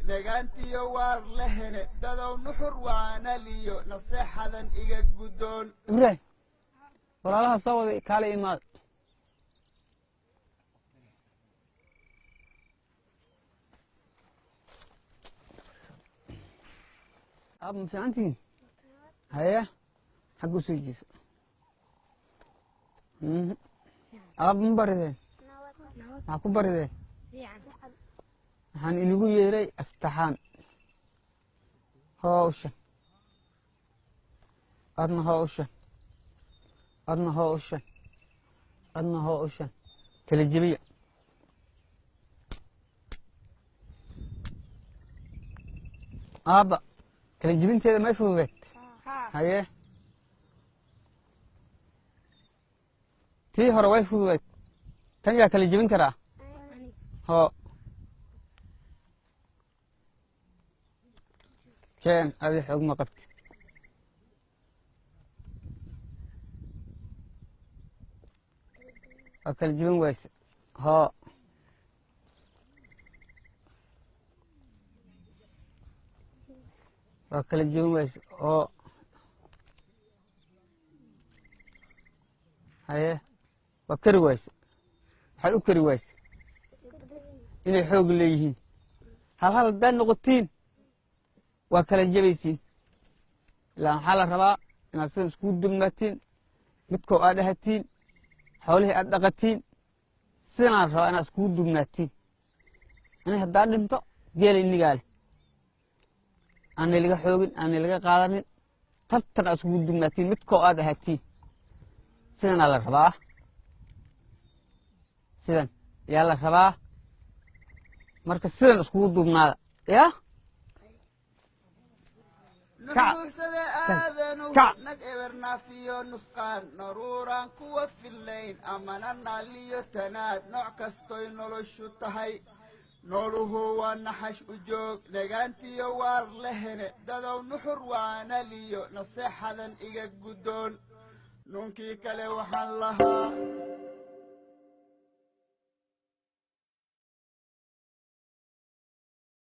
Negaantiyo waar lehene, dadow nuxur waanaliyo naseexadan iga guddoon. Ibraahim, walaalaha soo waday, kaala imaada. Aab, ma fiicantihiin? Haye, xagga u soo jeeso. Aab, ma barideen? Maxaa ku barideen? Waxaan inigu yeeray astaxaan. Hawsha adna, hawsha adna, hawsha adna, hawsha kala jebiya. Aabba, kala jebinteeda may fududeed? Haye, tii hore way fududeed, tan yaa kala jebin karaa? Hoo, keen. Adi xoog ma qabtid. Waa kala jebin wayse. Hoo, waa kala jebin wayse. Hoo, haye, waa kari wayse. Waxaad u kari wayse inay xoog leeyihiin. Hal hal haddaad noqotiin, waa kala jebaysiin. Ilaa maxaa la rabaa? Inaad sidan iskugu dubnaatiin, midkoo aad ahatiin, xoolihii aad dhaqatiin. Sidanaa la rabaa inaad iskugu dubnaatiin. Inay haddaa dhinto geela inigaa leh, aanay laga xoogin, aanay laga qaadanin. Tartan aad iskugu dubnaatiin, midkoo aad ahatiin. Sidanaa la rabaa, sidan yaa la rabaa. Marka sidan iskugu duubnaada yaa. Nuxnuuxsada aadanuhu Kac. Nag ebernaafiyo nusqaan, naruuraan kuwa fillayn, amana naaliyo tanaad, nooc kastoy noloshu tahay. Nooluhu waa naxash u joog. Negaantiyo waar lehene, dadow nuxur waanaliyo naseexadan iga guddoon. Nuunkii kale waxaan lahaa.